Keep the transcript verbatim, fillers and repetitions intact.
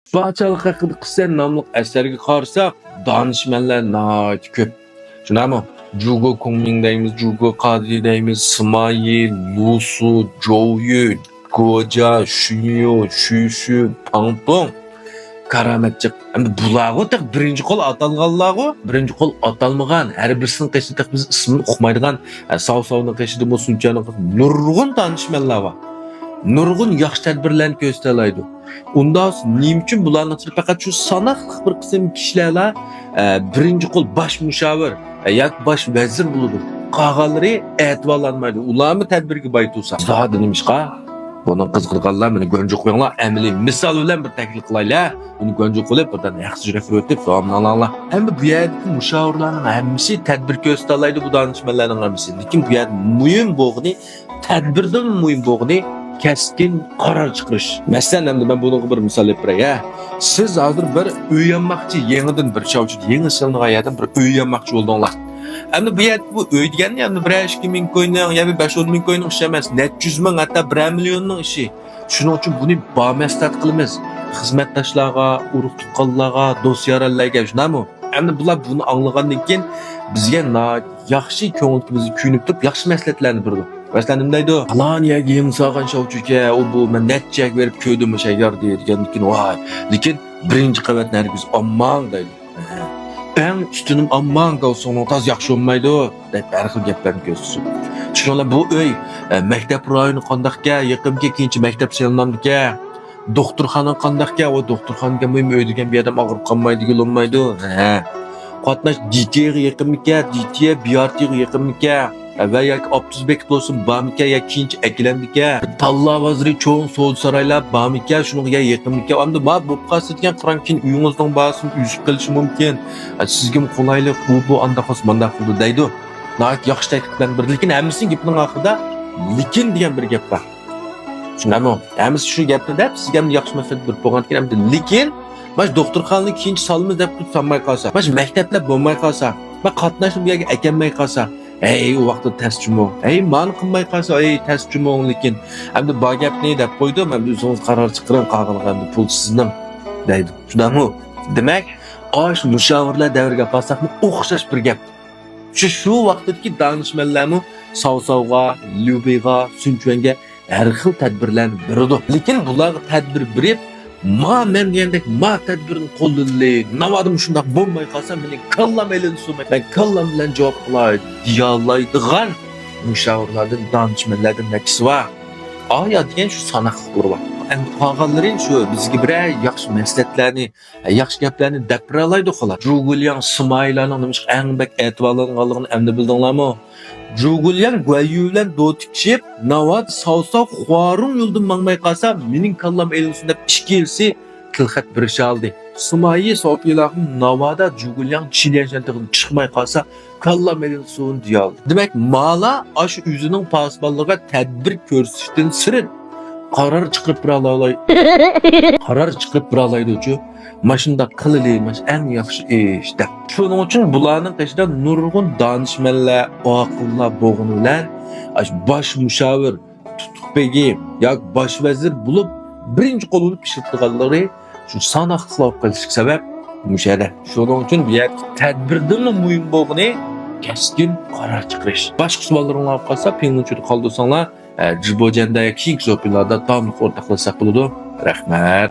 پادىشاھلىق ھەققىدە قىسسە ناملىق ئەسەرگە قارىساق، دانىشمەنلەر ناھايىتى كۆپ. شۇنداقمۇ؟ جۇگو كۇڭمىڭ دەيمىز، جۇگو قادى دەيمىز، سىمايى، لۇسۇ، جوۋيۈ، گوجا، شۈنيۇ، شۈشۈ، پاڭپۇڭ، كارامەتچىق. ئەمدى بۇلارغۇ تېخى بىرىنچى قول ئاتالغانلارغۇ، بىرىنچى قول ئاتالمىغان، ھەر بىرسىنىڭ قېشىدا تېخى بىز ئىسمىنى ئۇقمايدىغان، ئە، ساۋ ساۋنىڭ قېشىدىمۇ سۇنچانىڭ قېشىدا نۇرغۇن دانىشمەنلار بار. نۇرغۇن ياخشى تەدبىرلەرنى كۆرسىتەلەيدۇ. ئۇنداق نېمە ئۈچۈن بۇلارنىڭ ئىچىدە پەقەت شۇ ساناقلىق بىر قىسىم كىشىلەرلا، ئە، بىرىنچى قول باش مۇشاۋىر، ئە، ياكى باش ۋەزىر بولىدۇ؟ قالغانلىرى ئەتىۋارلانمايدۇ. ئۇلارمۇ تەدبىرگە باي تۇرسا. زادى نېمىشقا؟ بۇنىڭ قىزىقىدىغانلار مېنى گۇەنجۇ قويۇڭلار، ئەمەلىي مىسال بىلەن بىر تەكلىپ قىلايلى. بۇنى گۇەنجۇ قىلىپ، بىردەم ھەقسىز يۈرەك ئۆتۈپ داۋاملىنىڭلار. ئەمدى بۇ يەردىكى مۇشاۋىرلارنىڭ ھەممىسى تەدبىر كۆرسىتەلەيدۇ، بۇ دانىشمەنلەرنىڭ ھەممىسى. لېكىن بۇ يەردە مۇھىم بولغىنى، تەدبىردىن مۇھىم بولغىنى كەسكىن قارار چىقىرىش. مەسىلەن، ئەمدى مەن بۇنىڭغا بىر مىسال ئېلىپ بېرەي، ھە. سىز ھازىر بىر ئۆي ئالماقچى، يېڭىدىن بىر چاۋچىدا يېڭى سېلىنغان يەردىن بىر ئۆي ئالماقچى بولدۇڭلار. ئەمدى بۇ يەردە بۇ ئۆي دېگەننى ئەمدى بىرەر ئىككى مىڭ كوينىڭ يا بىر بەش ئون مىڭ كوينىڭ ئىشى ئەمەس، نەچچە يۈز مىڭ، ھەتتا بىرەر مىليوننىڭ ئىشى. شۇنىڭ ئۈچۈن بۇنى بامەسلىھەت قىلىمىز. خىزمەتداشلارغا، ئۇرۇق تۇغقانلارغا، دوست يارەنلەرگە، شۇنداقمۇ؟ ئەمدى بۇلار بۇنى ئاڭلىغاندىن كېيىن بىزگە ناھايىتى ياخشى، كۆڭلىمىزگە كۆيۈنۈپ تۇرۇپ ياخشى مەسلىھەتلەرنى بېرىدۇ. مەسىلەن، نېمە دەيدۇ؟ پالان يەرگە يېڭى سالغان شاۋچۈكەن، ئۇ بۇ، مەن نەچچە يەرگە بېرىپ كۆردۈم، ئوشۇ يەر دېگەندىن كېيىن، ۋاي، لېكىن بىرىنچى قەۋەتنى ھەرگىز ئالماڭ دەيدۇ. ئەڭ ئۈستۈنۈم ئالماڭ، گاۋسۇڭنىڭ تازا ياخشى بولمايدۇ، دەپ ھەر خىل گەپلەرنى كۆرسىتىدۇ. شۇنىڭ بىلەن بۇ ئۆي، ئە، مەكتەپ رايونى قانداقكەن، يېقىنكى كېيىنچە مەكتەپ سېلىنامدىكەن؟ دوختۇرخانا قانداقكەن؟ ئۇ دوختۇرخانىغا مۇھىم ئۆي دېگەن بۇ يەردە ئاغرىپ قالمايدۇ، يولۇنمايدۇ. ھە. قاتناش دىتىيەگە يېقىنمىكەن؟ دىتىيە بىئارتىغا يېقىنمىكەن؟ ھە، ۋە ياكى ئاپتوبۇس بېكىتى بولسۇن بارمىكەن؟ يا كېيىنچە ئەكېلەمدىكەن؟ تاللا بازىرى، چوڭ سودا سارايلار بارمىكەن؟ شۇنىڭغا يېقىنمىكەن؟ ئەمدى ما بولۇپ قالسا دېگەن، قاراڭ، كېيىن ئۆيىڭىزنىڭ باھاسىمۇ ئۈزۈپ قېلىشى مۇمكىن. ھە، سىزگىمۇ قولايلىق، ئۇ بۇ ئانداق قىلسا مانداق قىلىدۇ دەيدۇ. ناھايىتى ياخشى تەكلىپ بىلەن بىر، لېكىن ھەممىسىنىڭ گېپىنىڭ ئاخىرىدا لېكىن دېگەن بىر گەپ بار. شۇنداقمۇ؟ ھەممىسى شۇ گەپنى دەپ، سىزگە ھەم ياخشى مەسلىھەت بېرىپ بولغاندىكىن، ئەمدى لېكىن، ماش دوختۇرخانىنى كېيىنچە سالىمىز دەپ تۇرۇپ سالماي قالسا، ماش مەكتەپلەر بولماي قالسا، ما قاتناشنى بۇ يەرگە ئەكەلمەي قالسا، ھەي، ئۇ ۋاقىتتا تەس جۇمۇ. ھەي، مانى قىلماي قالسا، ھەي، تەس جۇمۇ، لېكىن ئەمدى بار گەپنى دەپ قويدۇم، ئەمدى ئۆزىڭىز قارار چىقىرىڭ، قالغىنىغا ئەمدى پۇل سىزنىڭ، دەيدۇ. شۇنداقمۇ؟ دېمەك، ئاش مۇشاۋىرلار دەۋرىگە ئاپارساقمۇ ئوخشاش بىر گەپ. شۇ، شۇ ۋاقىتتىكى دانىشمەنلەرمۇ ساۋساۋغا، ليۇبىغا، سۈنچۈەنگە ھەر خىل تەدبىرلەرنى بېرىدۇ. لېكىن بۇلارغا تەدبىر بېرىپ، ما مەن دېگەندەك ما تەدبىرنى قوللىنىلى، ناۋادا مۇشۇنداق بولماي قالسا، مېنىڭ كاللام ئېلىنسۇن، مەن كاللام بىلەن جاۋاب قىلاي دېيەلەيدىغان مۇشاۋىرلاردىن، دانىشمەنلەردىن نەچچىسى بار. ئايا دېگەن شۇ ساناقلىقلىرى بار. ئەمدى قالغانلىرى شۇ بىزگە بىرەر ياخشى مەسلىھەتلەرنى، ياخشى گەپلەرنى دەپ بېرەلەيدۇ، خالاس. جۇگۇلياڭ سىمايىلارنىڭ نېمىشقا ئەڭ بەك ئەتىۋارلانغانلىقىنى ئەمدى بىلدىڭلارمۇ؟ جۇگۇلياڭ گۇەنيۈ بىلەن دوتىكىشىپ، ناۋادا ساۋساۋ خۇارۇڭ يولىدىن ماڭماي قالسا، مېنىڭ كاللام ئېلىنسۇن دەپ ئىككىلىسى تىلخەت بېرىشەلدى. سىمايى سوپىيلاغا ناۋادا جۇگۇلياڭ چىليەنشەن تېغىدىن چىقماي قالسا، كاللام ئېلىنسۇن دېيەلدى. دېمەك، مالا ئاشۇ ئۆزىنىڭ پاسىبانلىرىغا تەدبىر كۆرسىتىشتىن سىرت قارار چىقىرىپ بېرەلەي-، قارار چىقىرىپ بېرەلەيدۇچۇ. ماشۇنداق قىلىلى، ماش ئەڭ ياخشى ئىش دەپ. شۇنىڭ ئۈچۈن بۇلارنىڭ قېشىدا نۇرغۇن دانىشمەنلەر، ئاقىللار بولغىنى بىلەن، ئاشۇ باش مۇشاۋىر، تۇتۇق بېگى ياكى باش ۋەزىر بولۇپ، بىرىنچى قول بولۇپ ئىشلىتىدىغانلىرى شۇ ساناقلىق بولۇپ قېلىشلىق سەۋەب مۇشۇ يەردە. شۇنىڭ ئۈچۈن بۇ يەردە تەدبىردىنمۇ مۇھىم بولغىنى كەسكىن قارار چىقىرىش. باشقا سوئاللىرىڭلار بولۇپ قالسا، پىڭلىنچۈدە قالدۇرساڭلار، ئە، جىبوجيەندە كېيىنكى زوپىيلاردا داۋاملىق ئورتاقلاشساق بولىدۇ. رەھمەت.